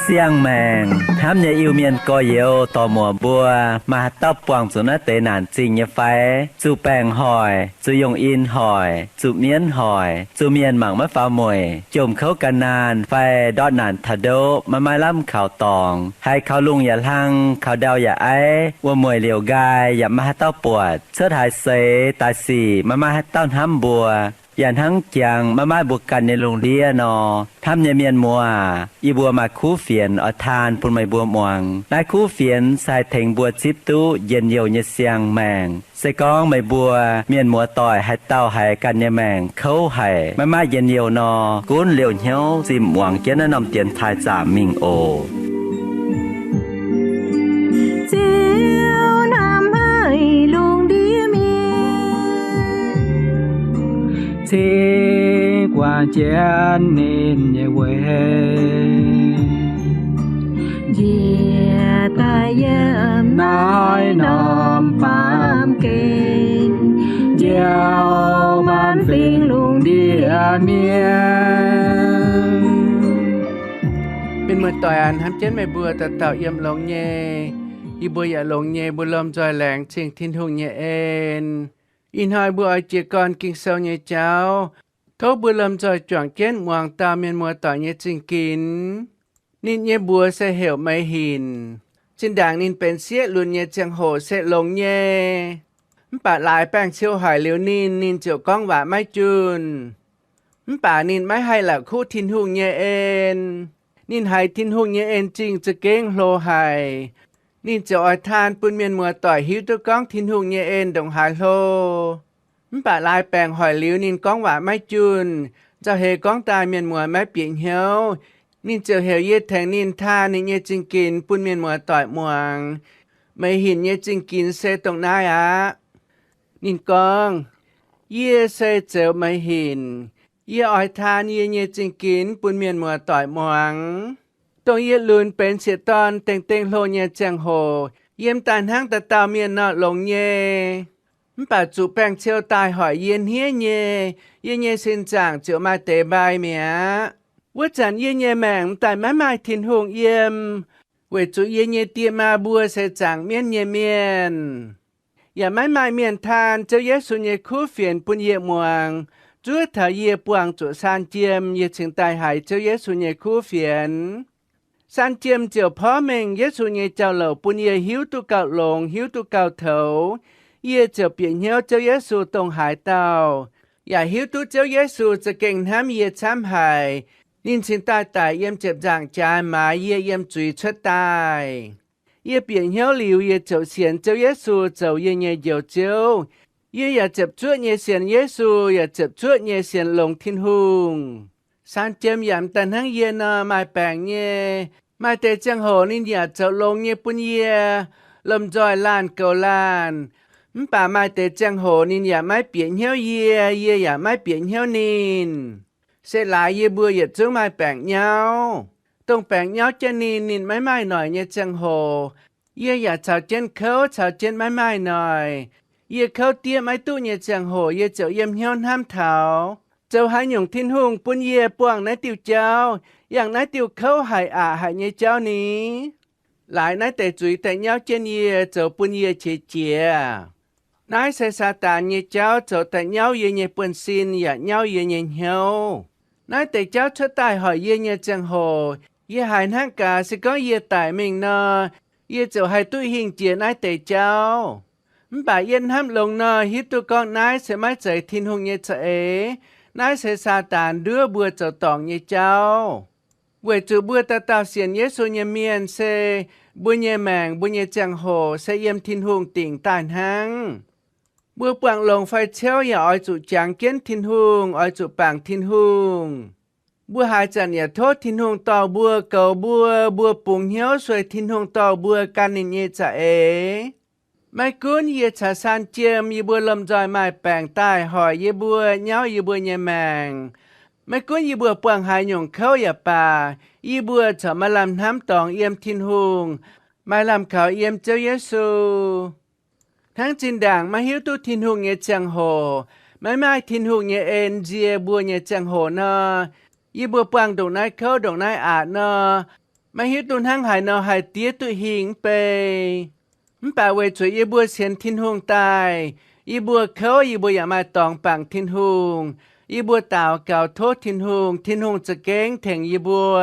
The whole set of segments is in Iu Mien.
Siang-maengc hnamv nyei Iu-Mienh gorx-youz dorc-muoc mbuo, maaih haaix dauh buangh zuqc naaiv deix naanc zingh nyei fai? Zuqc baengc hoic, zuqc yungh in hoic, zuqc mienv hoic, zuqc mienh mangc maiv faaux mueic, jomc kouv gan naanh fai ndortv naanc taux ndoqv, maiv maaih lamh kaux dorngx, haiz kaux lungh yaac hlang, kaux ndau yaac aiv, wuom-mueic liouc nqaai yaac maiv maaih haaix dauh buatc, cuotv haaix seix daaih sic maiv maaih haaix dauh hnamv mbuo, yaac hnangv jangx maiv maaih mbuo ganh nyei lungh ndiev nor. Hnamv nyei mienh muoz aac, yie mbuo maaih kuv fienx oix taan bun meih mbuo muangx. Naaiv kuv fienx se haih tengx mbuo zipv duqv njien-youh nyei siang-maengc. Se gorngv meih mbuo mienh muoz-doic haaix dauh haiz ganh nyei maengc kouv haic, maiv maaih njien-youh nor, gunv liouh hnyouv zinh muangx jienv naaiv norm dienx taaih zaamc mingh oc. Ziouv hnamv haic lungh ndiev mienh, cingx guangc jienv ninh nyei weic, njiec daaih yiem naaiv norm baamh gen, njoux maanc fingx lungh ndiev mienh. Mienh muoz-doic aac, hnamv jienv meih mbuo dauh dauh yiem longx nyei. Yie mbuo yaac longx nyei, mbuo lomh nzoih laengz zingh Tin-Hungh nyei en. Ih hnoi mbuo oix jiez gorn Ging-Sou nyei jauv. Tov mbuo lomh nzoih juangc jienv muangx dauh mienh muoz-doic nyei zingh ginx. Ninh nyei mbuox se heuc Meix Hinc. Zinh ndaangc ninh benx sieqv lunx nyei ziangh hoc se longx nyei. Mv baac laaix baengh ciou hoic liuz ninh, ninh ziouc gorngv waac maiv junh. Mv baac ninh maiv haih la'kuqv Tin-Hungh nyei en. Ninh haiz Tin-Hungh nyei en-zingh za'gengh hlo haic. Ninh ziouc oix taan bun mienh muoz-doic hiuv duqv gorngv Tin-Hungh nyei en ndongc haaix hlo. Mv baac laaix baengc hoic liuz ninh gorngv waac maiv junh, nzauh heix gorngv daaih mienh muoz maiv bieqc hnyouv. Ninh ziouc heuc yie tengx ninh taan ninh nyei zingh ginx bun mienh muoz-doic muangx. Meix Hinc nyei zingh ginx se dongh naaiv aqv. Ninh gorngv, Yie se Zeuz Meix Hinc. Yie oix taan yie nyei zingh ginx bun mienh muoz-doic muangx. Dongh yie lunx benx sieqv-dorn dengh dengh hlo nyei ziangh hoc, yiem daaih hnangv dauh dauh mienh nor longx nyei. Mv baac zuqc baengh ciou daaih hoic yie hniev nyei, yie nyei sin zaangc ziouc maaih deix mbai mi'aqv. Wuov zanc yie nyei maengc m'daaih maiv maaih Tin-Hungh yiem, weic zuqc yie nyei die maa mbuo se zaangc mienv nyei mienh. Yaac maiv maaih mienh taan Ziouv Yesu nyei kuv fienx bun yie muangx. Zuov taux yie buangh zuqc saan jiem, yie cingx daaih haiz Ziouv Yesu nyei kuv fienx. Saan jiem ziouc porv mengh Yesu nyei jauv-louc bun yie hiuv duqv gauh longx, hiuv duqv gauh toux. Yie ziouc bieqc hnyouv Ziouv Yesu dongh haaix dauh, yaac hiuv duqv Ziouv Yesu za'gengh hnamv yie camv haic. Ninh cingx daaih daic yiem ziepc nzaangc jaax maaiz yie yiem zuiz cuotv daaih. Yie bieqc hnyouv liuz, yie ziouc sienx Ziouv Yesu zoux yie nyei Njoux Ziouv. Yie yaac ziepc zuoqv nyei sienx Yesu, yaac ziepc zuoqv nyei sienx longx Tin-Hungh. Saan jiem yaac m'daaih hnangv yie nor maaih baengc nyei. Maaih deix ziangh hoc ninh yaac zoux longx nyei bun yie, lomh nzoih laanh goux laanh. Mv baac maaih deix ziangh hoc ninh yaac maiv bieqc hnyouv yie, yie yaac maiv bieqc hnyouv ninh. Se laaix yie mbuo yietc zungv maaih baengc nyauv. Dongh baengc nyauv jienv ninh, ninh maiv maaih noic nyei ziangh hoc, yie yaac caux jienv kouv, caux jienv maiv maaih noic. Yie kouv diev maiv duqv nyei ziangh hoc, yie ziouc yiem hnyouv hnamv taux, zoux haaix nyungc Tin-Hungh bun yie buangh naaiv diuh jauv, yangh naaiv diuh kouv haic aqc haic nyei jauv ni? Laaix naaiv deix zuiz daaih nyauv jienv yie, zoux bun yie qiex jiez. Naaiv se Saadaan nyei jauv zoux daaih nyauv yie nyei buonv-sin yaac nyauv yie nyei hnyouv. Naaiv deix jauv cuotv daaih hoic yie nyei ziangh hoc, yie haiz hnangv gaax se gorngv yie daic mingh nor, yie ziouc haih duqv hingh jiex naaiv deix jauv. Mv baac yie hnamv longx nor, hiuv duqv gorngv naaiv se maiv zeiz Tin-Hungh nyei za'eix. Naaiv se Saadaan nduov mbuo zoux dorngc nyei jauv. Weic zuqc mbuo dauh dauh sienx Yesu nyei mienh se, mbuo nyei maengc, mbuo nyei ziangh hoc se yiem Tin-Hungh dingc daaih hnangv. Mbuo buangh longc fai ciouv yaac oix zuqc jangx jienv Tin-Hungh, oix zuqc bangc Tin-Hungh. Mbuo haaix zanc yaac tov Tin-Hungh dorh mbuo, goux mbuo, mbuo bungx hnyouv sueih Tin-Hungh dorh mbuo gan ninh nyei za'eix. Maiv gunv yie caux saan jiem, yie mbuo lomh nzoih maaih baengc daaih hoic yie mbuo, nyauv yie mbuo nyei maengc, Maiv gunv yie mbuo buangh haaix nyungc kouv yaac baac, yie mbuo corc maaih lamh hnamv dorngx yiem Tin-Hungh, maaih lamh kaux yiem Ziouv Yesu. Hnangv zinh ndaangc maiv hiuv duqv Tin-Hungh nyei ziangh hoc, maiv maaih Tin-Hungh nyei en nzie mbuo nyei ziangh hoc nor, yie mbuo buangh ndongc naaiv kouv ndongc naaiv aqc nor, maiv hiuv duqv hnangv haaix nor haih diev duqv hingh mv bei. Mv baac weic zuqc yie mbuo sienx Tin-Hungh daaih, yie mbuo kouv yie mbuo yaac maaih dorngx bangc Tin-Hungh. Yie mbuo daux gaux tov Tin-Hungh, Tin-Hungh za'gengh tengx yie mbuo.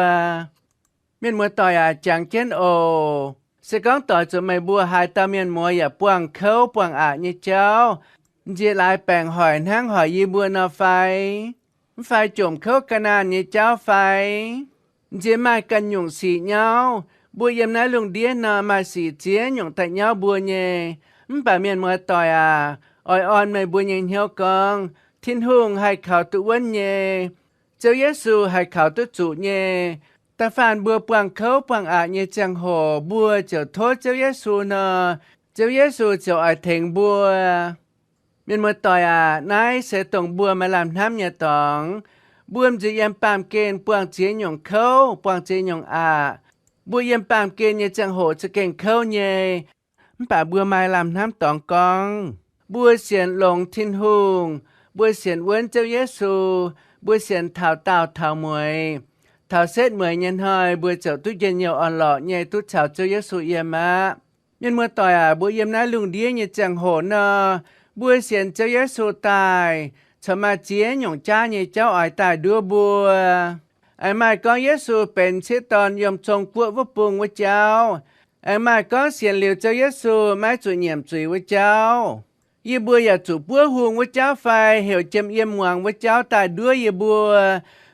Mienh muoz-doic aac, jangx jienv oc. Se gorngv doix zuqc meih mbuo haaix dauh mienh muoz yaac buangh kouv buangh aqc nyei jauv, nziex laaix baengc hoic hnangv hoic yie mbuo nor fai? Mv fai jomc kouv ga'naanh nyei jauv fai? Nziex maaih ganh nyungc sic nyauv, mbuo yiem naaiv lungh ndiev nor maaih sic ziex nyungc daaih nyauv mbuo nyei. Mv baac mienh muoz-doic aac, oix orn meih mbuo nyei hnyouv gorngv, Tin-Hungh haih kaux duqv wuonv nyei. Ziouv Yesu haih kaux duqv zuqc nyei. Da'faanh mbuo buangh kouv buangh aqc nyei ziangh hoc mbuo ziouc tov Ziouv Yesu nor, Ziouv Yesu ziouc oix tengx mbuo. Mienh muoz-doic aac, naaiv se dongh mbuo maaih lamh hnamv nyei dorngx. Mbuo m'nziex yiem baamh gen buangh ziex nyungc kouv, buangh ziex nyungc aqc. Mbuo yiem baamh gen nyei ziangh hoc za'gengh kouv nyei. Mv baac mbuo maaih lamh hnamv dorngx gorngv, mbuo sienx longx Tin-Hungh, mbuo sienx wuonv Ziouv Yesu, mbuo sienx taux daauh taux mueiz, taux setv mueiz nyei hnoi mbuo ziouc duqv njien-youh orn-lorqc nyei duqv caux Ziouv Yesu yiem aqv. Mienh muoz-doic aac, mbuo yiem naaiv lungh ndiev nyei ziangh hoc nor, mbuo sienx Ziouv Yesu daaih, corc maaih ziex nyungc jaav nyei jauv oix daaih nduov mbuo. Aengx maaih gorngv Yesu benx sieqv dorn yiem Zong-Guoqv wuov bung wuov jauv. Aengx maaih gorngv sienx liuz Ziouv Yesu maiv zuqc nyiemc zuiz wuov jauv. Yie mbuo yaac zuqc buov hung wuov jauv fai heuc jiem yiem muangx wuov jauv daaih nduov yie mbuo.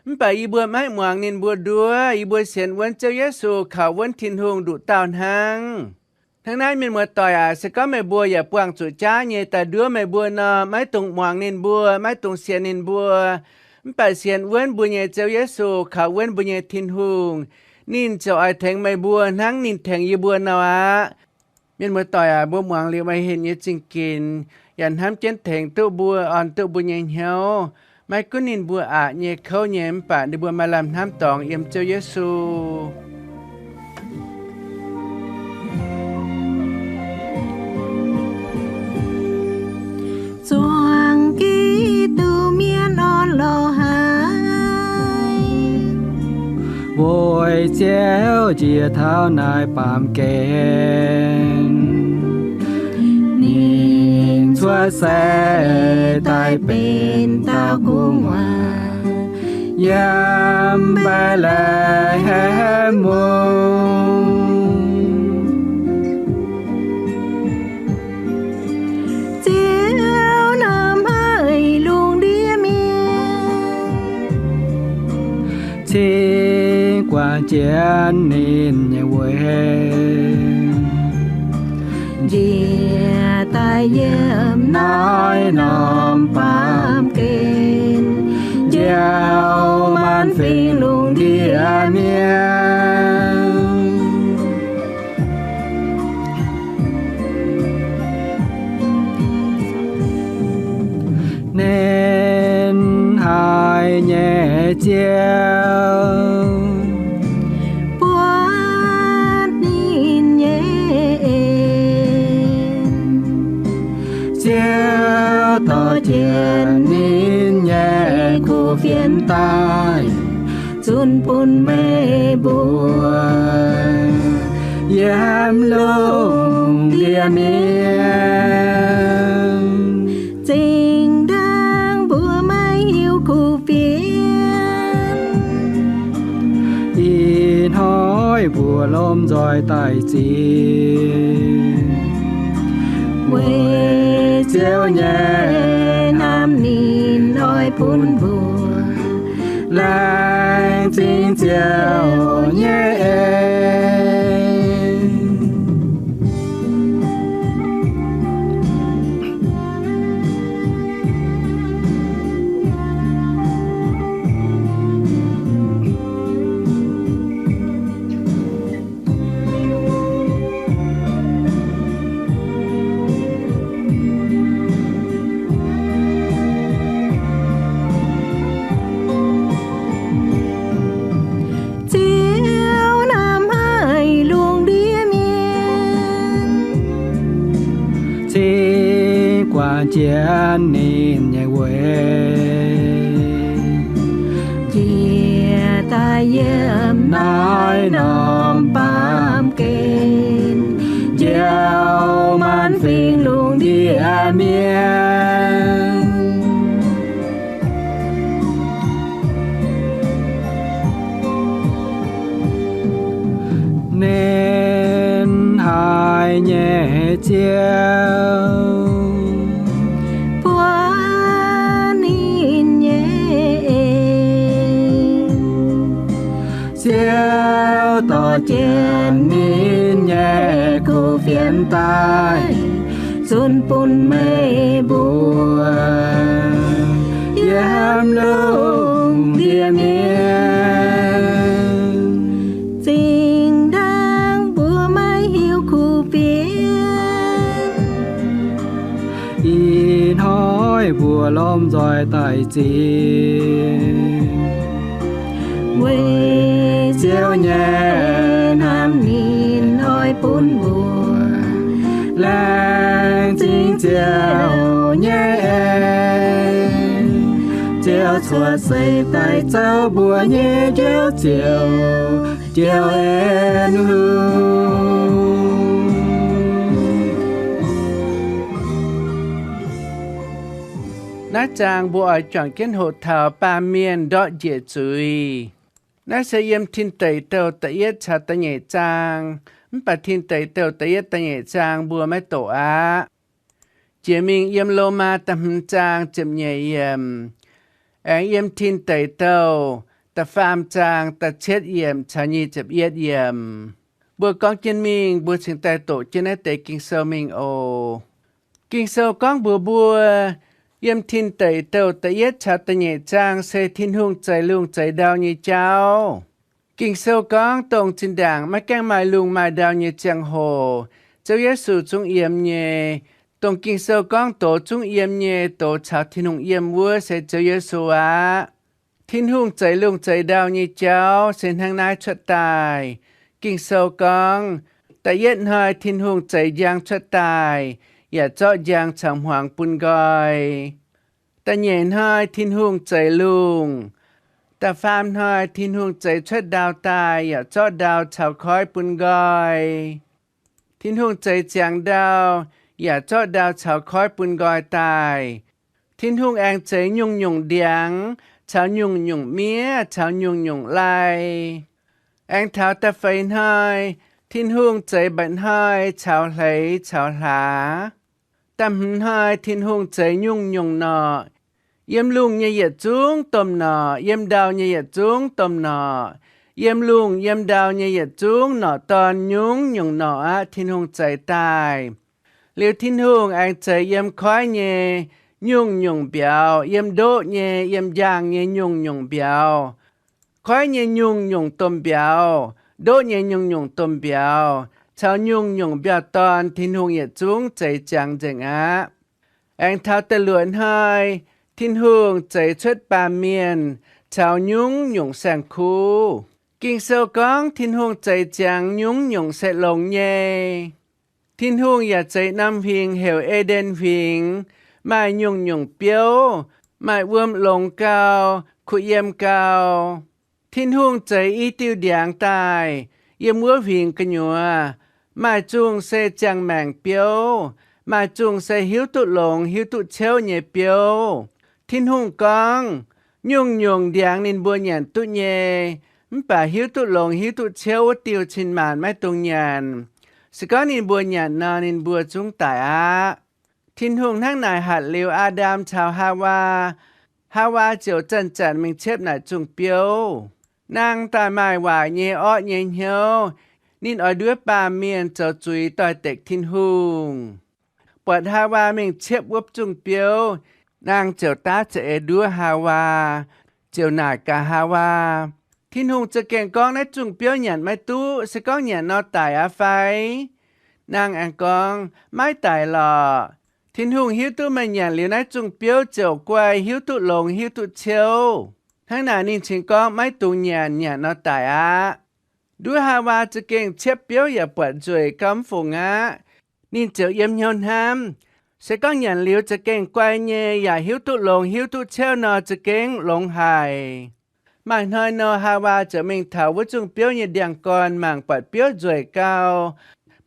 Mv baac yie mbuo maiv muangx ninh mbuo nduov. Yie mbuo sienx wuonv Ziouv Yesu kaux wuonv Tin-Hungh nduqc dauh hnangv. Hnangv naaiv, mienh muoz-doic aac, se gorngv meih mbuo yaac buangh zuqc jaav nyei daaih nduov meih mbuo nor, maiv dungx muangx ninh mbuo, maiv dungx sienx ninh mbuo. Mv baac sienx wuonv mbuo nyei Ziouv Yesu kaux wuonv mbuo nyei Tin-Hungh, ninh ziouc oix tengx meih mbuo hnangv ninh tengx yie mbuo nor aqv. Mienh muoz-doic aac, mbuo muangx liuz maaih hinh nyei zingh ginx, yaac hnamv jienv tengx duqv mbuo, orn duqv mbuo nyei hnyouv. Maiv gunv ninh mbuo aqc nyei kouv nyei, mv baac ninh mbuo maaih lamh hnamv dorngx yiem Ziouv Yesu. Zuangx Giduc mienh orn lorqc haic, weic Ziouv njiec taux naaiv baamh gen. Ninh cuotv seix daaih benx dauh gu'nguaaz yiem Mbetc^le^hem Mungv. Ziouv naaiv maaih lungh ndiev mienh cingx guangc jienv ninh nyei weic, njiec daaih yiem naaiv norm baamh gen, njoux maanc fingx lungh ndiev mienh. Nenv haic nyei Ziouv, buatc ninh nyei en. Ziouv dorh jienv ninh nyei kuv fienx daaih zunc bun meih mbuo yiem lungh ndiev mienh. Zinh ndaangc mbuo maiv hiuv kuv fienx, ih hnoi mbuo lomh nzoih daaih ziec, weic Ziouv nyei hnamv ninh oix bun mbuo laengz zingh Ziouv nyei en. jienv ninh nyei weic. Njiec daaih yiem naaiv norm baamh gen, njoux maanc fingx lungh ndiev mienh. Nen haaix nyei Ziouv buatc ninh nyei en, Ziouv dorh jienv ninh nyei kuv fienx daaih, zunc bun meih mbuo yiem lungh ndiev mienh. Zinh ndaangc mbuo maiv hiuv kuv fienx, ih hnoi mbuo lomh nzoih daaih zingh, weic Ziouv nyei hnamv ninh oix bun mbuo laengz zingh Ziouv nyei en. Ziouv cuotv seix daaih zoux mbuo nyei Njoux Ziouv, Ziouv en hungh. Naaiv zaang mbuo oix juangc jienv hoqc taux baamh mienh ndortv njiec zuiz. Naaiv se yiem Tin Deic Douh da'yietv caux da'nyeic zaang, mv baac Tin Deic Douh da'yietv, da'nyeic zaang mbuo maiv doqc aqv. Jiex mingh yiem Lomaa da'hmz zaang ziepc nyeic yiemc, aengx yiem Tin Deic Douh da'faam zaang da'cietv yiemc caux nyic ziepc yietv yiemc. Mbuo gorngv jienv mingh, mbuo cingx daaih doqc jienv naaiv deix Ging-Sou mingh oc. Ging-Sou gorngv mbuox mbuo, yiem Tin Deic Douh da'yietv caux da'nyeic zaang se Tin-Hungh zeix lungh zeix ndau nyei jauv. Ging-Sou gorngv dongh zinh ndaangc maiv gaengh maaih lungh maaih ndau nyei ziangh hoc, Ziouv Yesu zungv yiem nyei. Dongh Ging-Sou gorngv doz zungv yiem nyei, doz caux Tin-Hungh yiem wuov se Ziouv Yesu aqv. Tin-Hungh zeix lungh zeix ndau nyei jauv se hnangv naaiv cuotv daaih. Ging-Sou gorngv, da'yietv hnoi Tin-Hungh zeix njang cuotv daaih, yaac zorqv njang caux hmuangx bun nqoi. Da'nyeic hnoi Tin-Hungh zeix lungh. Da'faam hnoi Tin-Hungh zeix cuotv ndau daaih, yaac zorqv ndau caux koiv bun nqoi. Tin-Hungh zeix ziangx ndau, yaac zorqv ndau caux koiv bun nqoi daaih. Tin-Hungh aengx zeix nyungc-nyungc ndiangx caux nyungc-nyungc miev caux nyungc-nyungc lai. Aengx taux da'feix hnoi, Tin-Hungh zeix mba'hnoi caux hleix caux hlaax. Da'hmz hnoi Tin-Hungh zeix nyungc-nyungc norqc. Yiem lungh nyei yietc zungv domh norqc, yiem ndau nyei yietc zungv domh norqc. Yiem lungh yiem ndau nyei yietc zungv norqc dorn nyungc-nyungc norqc aqv, Tin-Hungh zeix daaih. Liuz Tin-Hungh aengx zeix yiem koiv nyei nyungc-nyungc mbiauz, yiem ndoqv nyei, yiem njang nyei nyungc-nyungc mbiauz. Koiv nyei nyungc-nyungc domh mbiauz, ndoqv nyei nyungc-nyungc domh mbiauz, caux nyungc-nyungc mbiauz-dorn, Tin-Hungh yietc zungv zeix ziangx nzengc aqv. Aengx taux da'luoqc hnoi, Tin-Hungh zeix cuotv baamh mienh caux nyungc-nyungc saeng-kuv. Ging-Sou gorngv Tin-Hungh zeix ziangx nyungc-nyungc se longx nyei. Tin-Hungh yaac zeix norm huingx heuc E^nden Huingx, maaih nyungc-nyungc biouv, maaih wuom longx gau, kuh yiem gau. Tin-Hungh zeix i diuh ndiangx daaih, yiem wuov huingx gu'nyuoz maaih zungh se ziangh maengc biouv, maaih zungh se hiuv duqv longx hiuv duqv ciouv nyei biouv. Tin-Hungh gorngv, nyungc-nyungc ndiangx ninh mbuo nyanc duqv nyei, mv baac hiuv duqv longx hiuv duqv ciouv wuov diuh cin-maanc maiv dungx nyanc. Se gorngv ninh mbuo nyanc nor, ninh mbuo zungv daic aqv. Tin-Hungh hnangv naaic hatc liuz Aa^ndam caux Haawaa, Haawaa ziouc zanc-zanc mingh ciepv naaic zungh biouv. Naang daaih maaih waaic nyei orqv nyei hnyouv. Ninh oix nduov baamh mienh zoux zuiz doix-dekc Tin-Hungh. Buatc Haawaa mingh ciepv wuov zungh biouv, naang ziouc daav za'eix nduov Haawaa, ziouc naaic gaax Haawaa, Tin-Hungh za'gengh gorngv naaiv zungh biouv nyanc maiv duqv, se gorngv nyanc nor daic aqv fai? Naang aengx gorngv, maiv daic lorqc. Tin-Hungh hiuv duqv meih nyanc liuz naaiv zungh biouv ziouc guai hiuv duqv longx hiuv duqv ciouv. Hnangv naaic ninh cingx gorngv maiv dungx nyanc, nyanc nor daic aqv. Nduov Haawaa za'gengh ciepv biouv yaac buatc nzueic gauh mv fungc aqv. Ninh ziouc yiem hnyouv hnamv, Se gorngv nyanc liuz za'gengh guai nyei yaac hiuv duqv longx, hiuv duqv ciouv nor, za'gengh longx haic. Maaih hnoi nor, Haawaa ziouc mingh taux wuov zungh biouv nyei ndiangx-gorn mangc buatc biouv nzueic gau,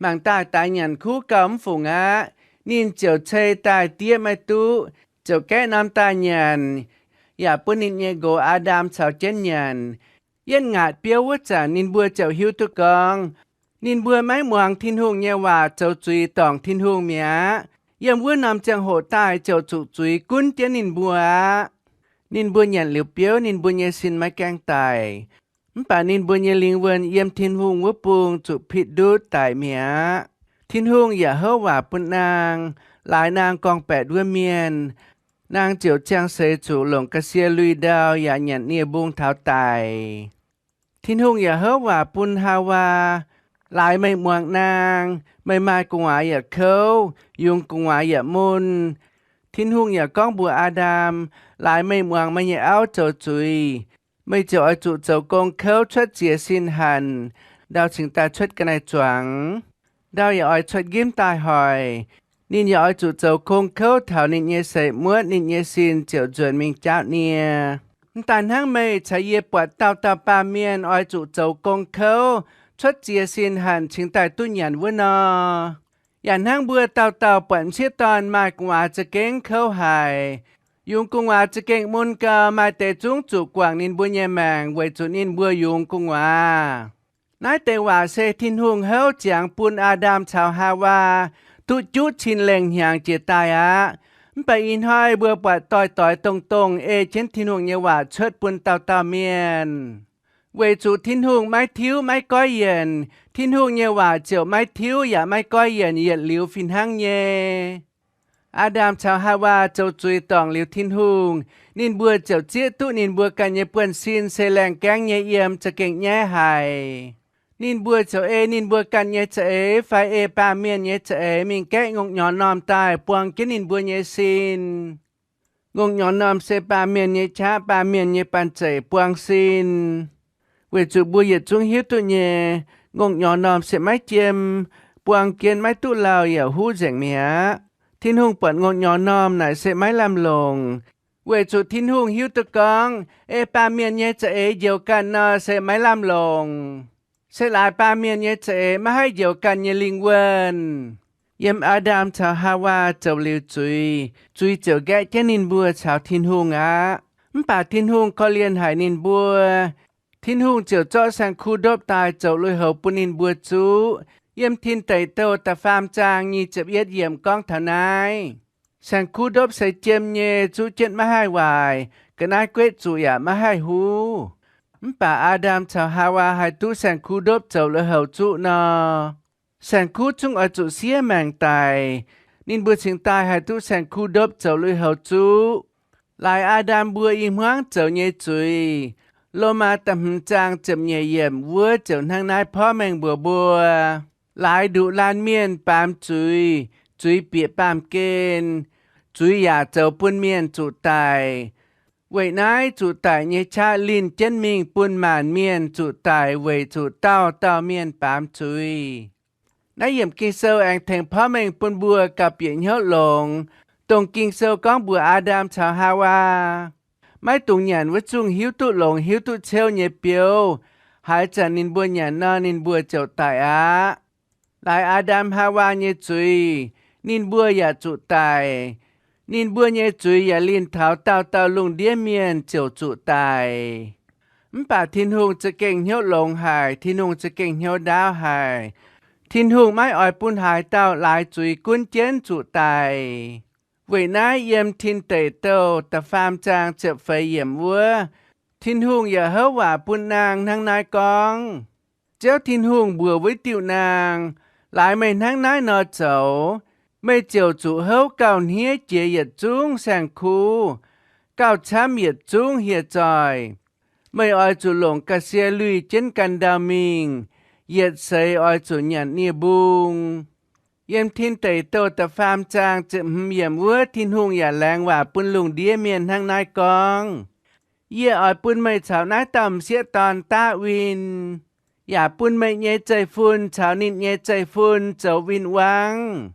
mangc daaih daix nyanc kuv gau mv fungc aqv. Ninh ziouc cei daaih diev maiv duqv, ziouc gaeqv norm daaih nyanc, yaac bun ninh nyei nqox Aa^ndam caux jienv nyanc. Yietv ngaatc biouv wuov zanc ninh mbuo ziouc hiuv duqv gorngv, ninh mbuo maiv muangx Tin-Hungh nyei waac zoux zuiz dorngc Tin-Hungh mi'aqv. Yiem wuov norm ziangh hoc daaih ziouc zuqc zuiz gunv jienv ninh mbuo aqv. Ninh mbuo nyanc liuz biouv, ninh mbuo nyei sin maiv gaengh daic. Mv baac ninh mbuo nyei lingh wuonh yiem Tin-Hungh wuov bung zuqc pitv ndutv daic mi'aqv. Tin-Hungh yaac houv waac bun naang, laaix naang gorngv-baeqc wuov mienh. Naang ziouc ziangh seix zuqc longc ga'sie lui ndau yaac nyanc nie-mbung taux daic. Tin-Hungh yaac houv waac bun Haawaa, laaix meih muangx naang, meih maaih gu'nguaaz yaac kouv, yungz gu'nguaaz yaac mun. Tin-Hungh yaac gorngv mbuox Aa^ndam, laaix meih muangx meih nyei auv zoux zuiz, meih ziouc oix zuqc zoux gong kouv cuotv ziex sin hanc, ndau cingx daaih cuotv ga'naaiv-zuangx. Ndau yaac oix cuotv nqimv daaih hoic. Ninh yaac oix zuqc zoux gong kouv taux ninh nyei seix muotv, ninh nyei sin ziouc nzuonx mingh jaauv nie. Mv daaih hnangv meih caux yie buatc dauh dauh baamh mienh oix zuqc zoux gong kouv cuotv ziex sin hanc cingx daaih duqv nyanc wuov nor, yaac hnangv mbuo dauh dauh buatc m'sieqv dorn maaih gu'nguaaz za'gengh kouv haic, yungz gu'nguaaz za'gengh mun gau, maaih deix zungv zuqc guangc ninh mbuo nyei maengc weic zuqc ninh mbuo yungz gu'nguaaz. Naaiv deix waac se Tin-Hungh houv ziangx bun Aa^ndam caux Haawaa duqv juqv cin lengh hnyangx jiex daaih aqv. Mv baac ih hnoi mbuo buatc doix-doix dongh-dongh ei jienv Tin-Hungh nyei waac cuotv bun dauh dauh mienh. Weic zuqc Tin-Hungh maiv tiuv maiv goiv yienc, Tin-Hungh nyei waac ziouc maiv tiuv yaac maiv goiv yienc yietc liuz fih hnangv nyei. Aa^ndam caux Haawaa zoux zuiz dorngc liuz Tin-Hungh, ninh mbuo ziouc zieqv duqv ninh mbuo ganh nyei buonv-sin se laengh gaengv nyei yiem za'gengh nyaiv haic. Ninh mbuo ziouc ei ninh mbuo ganh nyei za'eix fai ei baamh mienh nyei za'eix mingh gaeqv ngongh nyorx normh daaih buang jienv ninh mbuo nyei sin. Ngongh nyorx normh se baamh mienh nyei qaqv, baamh mienh nyei banh zeic buang sin. Weic zuqc mbuo yietc zungv hiuv duqv nyei, ngongh nyorx normh se maiv jiem, buang jienv maiv duqv lauh yaac huv nzengc mi'aqv. Tin-Hungh buatc ngongh nyorx normh naaic se maiv lamh longc, weic zuqc Tin-Hungh hiuv duqv gorngv ei baamh mienh nyei za'eix njoux ganh nor se maiv lamh longc. Se laaix baamh mienh nyei za'eix maiv haih njoux ganh nyei lingh wuonh. Yiem Aa^ndam caux Haawaa zoux liuz zuiz, zuiz ziouc nqaeqv jienv ninh mbuo caux Tin-Hungh aqv. Mv baac Tin-Hungh korv-lienh haic ninh mbuo. Tin-Hungh ziouc zorqv saeng-kuv ndopv daaih zoux lui-houx bun ninh mbuo zuqv. Yiem Tin Deic Douh da'faam zaang nyic ziepc yietv yiemc gorngv taux naaiv, saeng-kuv ndopv se jiem nyei, zuqv jienv maiv haih waaic, ga'naaiv gueiv zuqc yaac maiv haih huv. Mv baac Aa^ndam caux Haawaa haih duqv saeng-kuv ndopv zoux lui-houx zuqv nor, saeng-kuv zungv oix zuqc siev maengc daic, ninh mbuo cingx daaih haih duqv saeng-kuv ndopv zoux lui-houx zuqv. Laaix Aa^ndam mbuo i hmuangv zoux nyei zuiz, Lomaa da'hmz zaang ziepc nyeic yiemc wuov ziouc hnangv naaiv porv mengh mbuox mbuo, laaix nduqc laanh mienh baamz zuiz, zuiz bieqc baamh gen, zuiz yaac zoux bun mienh zuqc daic. Weic naaiv zuqc daic nyei qaqv linh jienv mingh bun maanc mienh zuqc daic weic zuqc dauh dauh mienh baamz zuiz. Naaiv yiemc Ging-Sou aengx tengx porv mengh bun mbuo gauh bieqc hnyouv longx, dongh Ging-Sou gorngv mbuox Aa^ndam caux Haawaa, maiv dungx nyanc wuov zungh hiuv duqv longx hiuv duqv ciouv nyei biouv. Haaix zanc ninh mbuo nyanc nor, ninh mbuo ziouc daic aqv. Laaix Aa^ndam Haawaa nyei zuiz, ninh mbuo yaac zuqc daic. Ninh mbuo nyei zuiz yaac linh taux dauh dauh lungh ndiev mienh ziouc zuqc daic. Mv baac Tin-Hungh za'gengh hnyouv longx haic, Tin-Hungh za'gengh hnyouv ndaauv haic. Tin-Hungh maiv oix bun haaix dauh laaix zuiz gunv jienv zuqc daic. Weic naaiv yiem Tin Deic Douh da'faam zaang ziepc feix yiemc wuov, Tin-Hungh yaac houv waac bun naang hnangv naaiv gorngv, Ziouv Tin-Hungh mbuox wuov diuh naang, laaix meih hnangv naaiv nor zoux, meih ziouc zuqc houv gauh hniev jiex yietc zungv saeng-kuv, gauh camv yietc zungv hieh zoih. Meih oix zuqc longc ga'sie lui jienv ganh ndau mingh, yietc seix oix zuqc nyanc nie-mbung. Yiem Tin Deic Douh da'faam zaang ziepc hmz yiemc wuov, Tin-Hungh yaac laengz waac bun lungh ndiev mienh hnangv naaiv gorngv, Yie oix bun meih caux naaiv dauh m'sieqv dorn daav win, yaac bun meih nyei zeiv-fun caux ninh nyei zeiv-fun zoux win-wangv.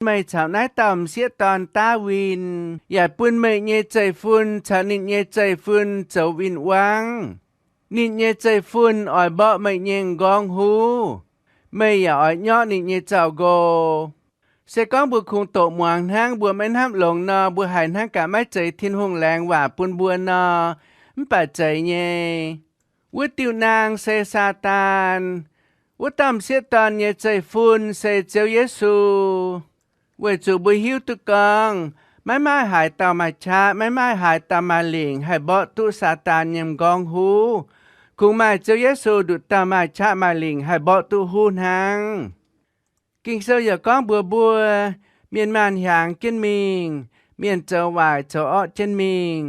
meih caux naaiv dauh m'sieqv dorn daav win, yaac bun meih nyei zeiv-fun caux ninh nyei zeiv-fun zoux win-wangv. Ninh nyei zeiv-fun oix mborqv meih nyei m'nqorngv huv. Meih yaac oix nyorqv ninh nyei zaux-nqo. Se gorngv mbuo kungx doqc muangx hnangv, mbuo maiv hnamv longx nor, mbuo haiz hnangv gaax maiv zeiz Tin-Hungh laengz waac bun mbuo nor, mv baac zeiz nyei. Wuov diuh naang se Saadaan. Wuov dauh m'sieqv dorn nyei zeiv-fun se Ziouv Yesu. Weic zuqc mbuo hiuv duqv gorngv, maiv maaih haaix dauh maaih qaqv, maiv maaih haaix dauh maaih lingc haih mborqv duqv Saadaan nyei m'nqorngv huv. Kungx maaih Ziouv Yesu nduqc dauh maaih qaqv maaih lingc haih mborqv duqv huv hnangv. Ging-Sou yaac gorngv mbuox mbuo, mienh maanh hiaangx jienv mingh, mienh zoux waaic zoux orqv jienv mingh,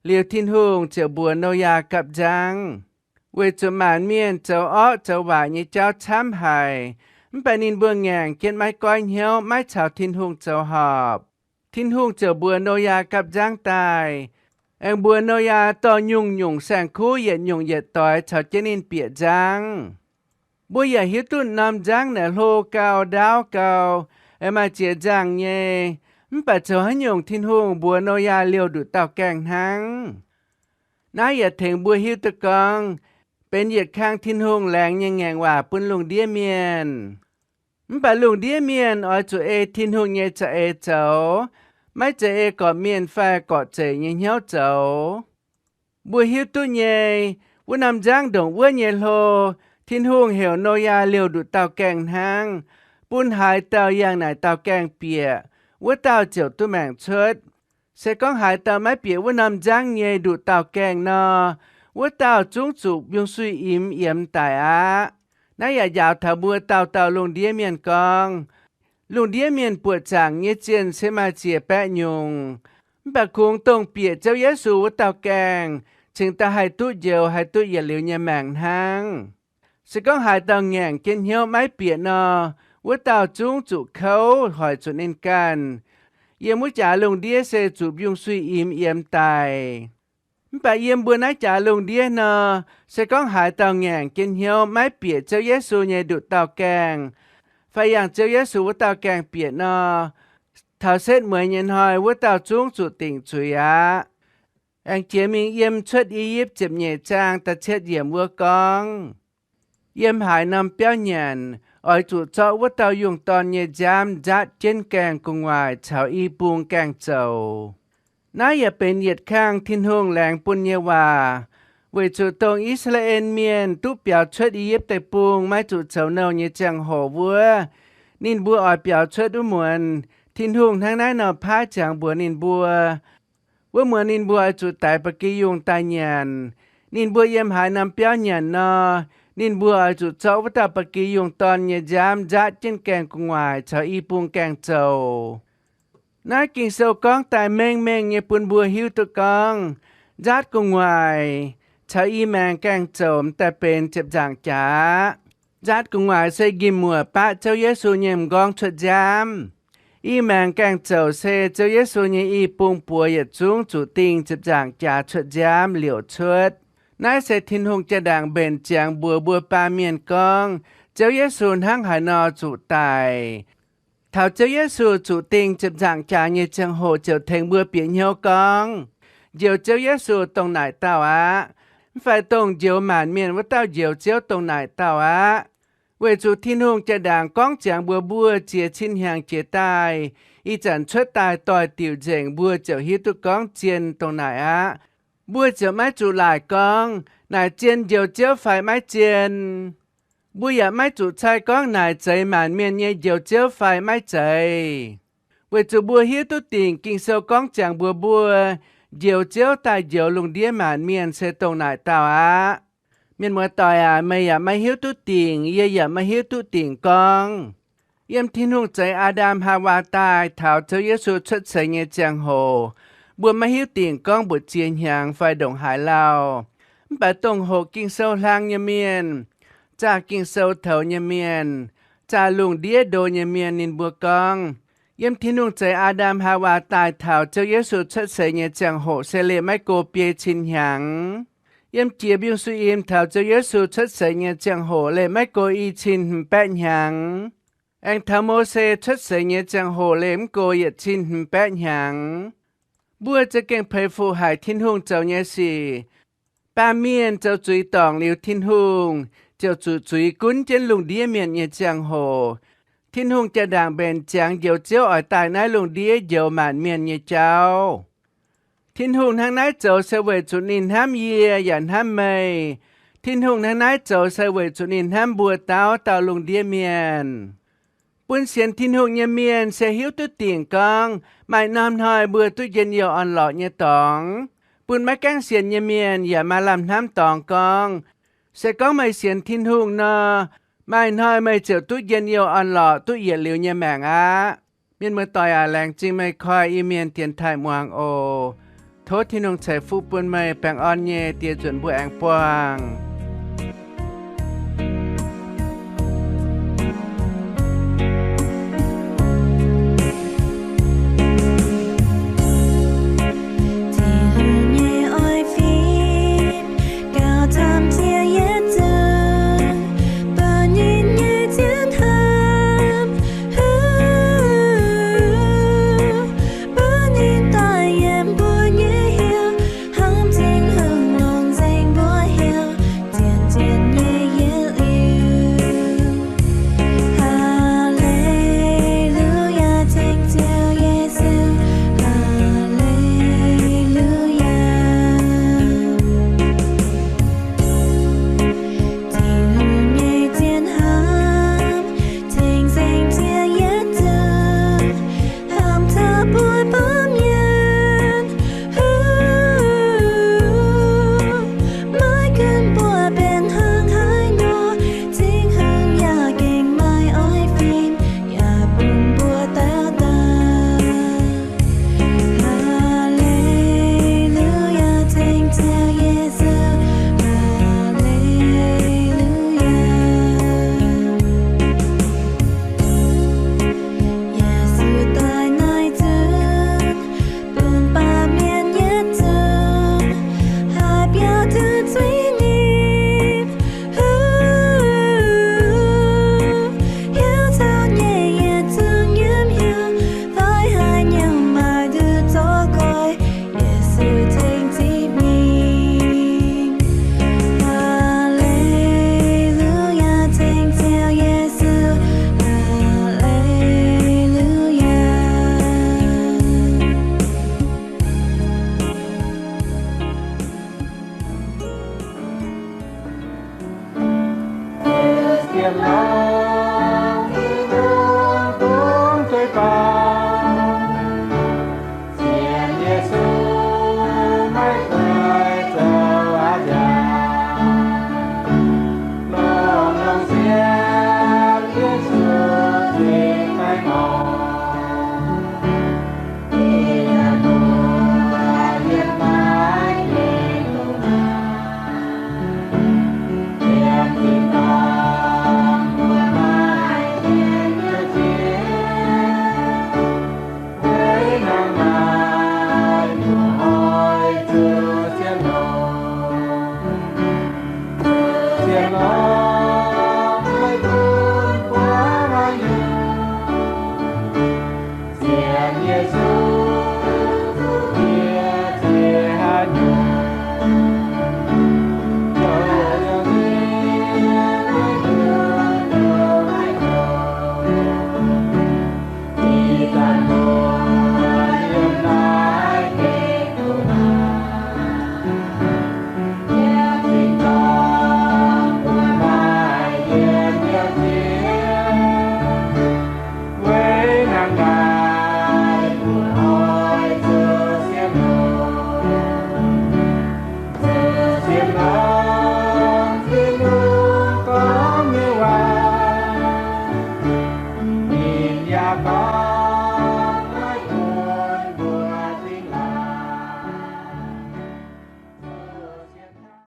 liuz Tin-Hungh ziouc mbuox Noyaa gapv nzangv. Weic zuqc maanc mienh zoux orqv zoux waaic nyei jauv camv haic, mv baac ninh mbuo ngaengc jienv maiv goiv hnyouv, maiv caux Tin-Hungh zoux horpc. Tin-Hungh ziouc mbuox Noyaa gapv nzangv daaih, aengx mbuox Noyaa dorh nyungc-nyungc saeng-kuv yietc nyungc yietc doix caux jienv ninh bieqc nzangv. Mbuo yaac hiuv duqv norm nzangv naaic hlo gau, ndaauv gau, aengx maaih ziex nzangh nyei. Mv baac zoux haaix nyungc Tin-Hungh mbuox Noyaa liouh nduqc dauh gaengh hnangv. Naaiv yaac tengx mbuo hiuv duqv gorngv, benx yietc kang Tin-Hungh laengz nyei ngaengc waac bun lungh ndiev mienh. Mv baac lungh ndiev mienh oix zuqc ei Tin-Hungh nyei za'eix zoux, maiv zeiz ei gorqv-mienh fai gorqv-zeic nyei hnyouv zoux. Mbuo hiuv duqv nyei, wuov norm nzangv ndongc wuov nyei hlo, Tin-Hungh heuc Noyaa liouh nduqc dauh gaengh hnangv, bun haaix dauh yangh naaic dauh gaengh bieqc, wuov dauh ziouc duqv maengc cuotv. Se gorngv haaix dauh maiv bieqc wuov norm nzangv nyei nduqc dauh gaengh nor, wuov dauh zungv zuqc mbiungc-suiv-imx yiemx daic aqv. Naaiv yaac njaaux taux mbuo dauh dauh lungh ndiev mienh gorngv, lungh ndiev mienh buoqc zaangc nyei zienh se maaih ziec baeqv nyungc, mv baac kungx dongh bieqc Ziouv Yesu wuov dauh gaengh cingx daaih haih duqv njoux, haih duqv yietc liuz nyei maengc hnangv. Se gorngv haaix dauh ngaengc jienv hnyouv maiv bieqc nor, wuov dauh zungv zuqc kouv hoic zuqc ninh ganh. Yiem wuov jaax lungh ndiev se zuqc mbiungc-suiv-imx yiemx daic. Mv baac yiem mbuo naaiv jaax lungh ndiev nor, se gorngv haaix dauh ngaengc jienv hnyouv maiv bieqc Ziouv Yesu nyei nduqc dauh gaengh, fai yangh Ziouv Yesu wuov dauh gaengh bieqc nor, taux setv mueiz nyei hnoi wuov dauh zungv zuqc dingc zuiz aqv. Aengx jiex mingh yiem Cuotv I^yipv ziepc nyeic zaang da'cietv yiemc wuov gorngv, yiem haaix norm biauv nyanc, oix zuqc zorqv wuov dauh yungh dorn nyei nziaamv nzaatv jienv gaengh gu'nguaaic caux i bung gaengh zoux. Naaiv yaac benx yietc kang Tin-Hungh laengz bun nyei waac, weic zuqc dongh I^saa^laa^en Mienh duqv biaux cuotv I^yipv Deic-Bung maiv zuqc zoux nouh nyei ziangh hoc wuov, ninh mbuo oix biaux cuotv wuov muonz, Tin-Hungh hnangv naaiv nor paaiv ziangx mbuox ninh mbuo, wuov muonz ninh mbuo oix zuqc daix ba'gi yungh daaih nyanc. Ninh mbuo yiem haaix norm biauv nyanc nor, ninh mbuo oix zuqc zorqv wuov dauh ba'gi yungh dorn nyei nziaamv nzaatv jienv gaengh gu'nguaaic caux i bung gaengh zoux. Naaiv Ging-Sou gorngv daaih mengh mengh nyei bun mbuo hiuv duqv gorngv, nzaatv gu'nguaaic caux i maengx gaengh zoux m'daaih benx ziepc nzaangc jaax. Nzaatv gu'nguaaic se njimv-muoc baqv Ziouv Yesu nyei m'nqorngv cuotv nziaamv. I maengx gaengh zoux se Ziouv Yesu nyei i bung buoz yietc zungv zuqc dingh ziepc nzaangc jaax cuotv nziaamv liouc cuotv. Naaiv se Tin-Hungh jaa-ndaangc mbenc ziangx mbuox mbuo baamh mienh gorngv, Ziouv Yesu hnangv haaix nor zuqc daic. Taux Ziouv Yesu zuqc dingh ziepc nzaangc jaax nyei ziangh hoc ziouc tengx mbuo bieqc hnyouv gorngv, njoux Ziouv Yesu dongh naaic dauh aqv, mv fai dongh njoux maanc mienh wuov dauh njoux Ziouv dongh naaic dauh aqv. Weic zuqc Tin-Hungh jaa-ndaangc gorngv ziangx mbuox mbuo ziex cin hnyangx jiez daaih, ih zanc cuotv daaih doix-diuc nzengc, mbuo ziouc hiuv duqv gorngv zien dongh naaic aqv. Mbuo ziouc maiv zuqc laaic gorngv naaic zien njoux Ziouv fai maiv zien. Mbuo yaac maiv zuqc caih gorngv naaic zeiz maanc mienh nyei njoux Ziouv fai maiv zeiz. Weic zuqc mbuo hiuv duqv dingc Ging-Sou gorngv ziangx mbuox mbuo, njoux Ziouv daaih njoux lungh ndiev maanc mienh se dongh naaic dauh aqv. Mienh muoz-doic aac, meih yaac maiv hiuv duqv dingc, yie yaac maiv hiuv duqv dingc gorngv, yiem Tin-Hungh zeix Aa^ndam Haawaa daaih taux Ziouv Yesu cuotv seix nyei ziangh hoc, mbuo maiv hiuv dingc gorngv mbu'ziex hnyangx fai ndongc haaix lauh. Mv baac dongh hoqc Ging-Sou hlang nyei mienh, zaah Ging-Sou toux nyei mienh, zaah lungh ndiev ndo nyei mienh, ninh mbuo gorngv, yiem Tin-Hungh zeix Aa^ndam Haawaa daaih taux Ziouv Yesu cuotv seix nyei ziangh hoc se leih maiv go biei cin hnyangx. Yiem jiex mbiungc-suiv-imx taux Ziouv Yesu cuotv seix nyei ziangh hoc leih maiv go i cin hmz baeqv hnyangx. Aengx taux Mose cuotv seix nyei ziangh hoc leih mv go yietc cin hmz baeqv hnyangx. Mbuo za'gengh peix fuqv haic Tin-Hungh zoux nyei sic. Baamh mienh zoux zuiz dorngc liuz Tin-Hungh, ziouc zuqc zuiz gunv jienv lungh ndiev mienh nyei ziangh hoc. Tin-Hungh jaa-ndaangc mbenc ziangx Njoux Ziouv oix daaih naaiv lungh ndiev njoux maanc mienh nyei jauv. Tin-Hungh hnangv naaiv zoux se weic zuqc ninh hnamv yie yaac hnamv meih. Tin-Hungh hnangv naaiv zoux se weic zuqc ninh hnamv mbuo dauh dauh lungh ndiev mienh. Bun sienx Tin-Hungh nyei mienh se hiuv duqv dingc gorngv maaih norm hnoi mbuo duqv njien-youh orn-lorqc nyei dorngx. Bun maiv gaengh sienx nyei mienh yaac maaih lamh hnamv dorngx gorngv, se gorngv meih sienx Tin-Hungh nor, maaih hnoi meih ziouc duqv njien-youh orn-lorqc, duqv yietc liuz nyei maengc aqv. Mienh muoz-doic aac, laengz zingh meih koi Iu-Mienh dienx taaih muangx oc. Tov Tin-Hungh ceix fuqv bun meih, baengh orn nyei die nzuonx mbuo aengx buangh.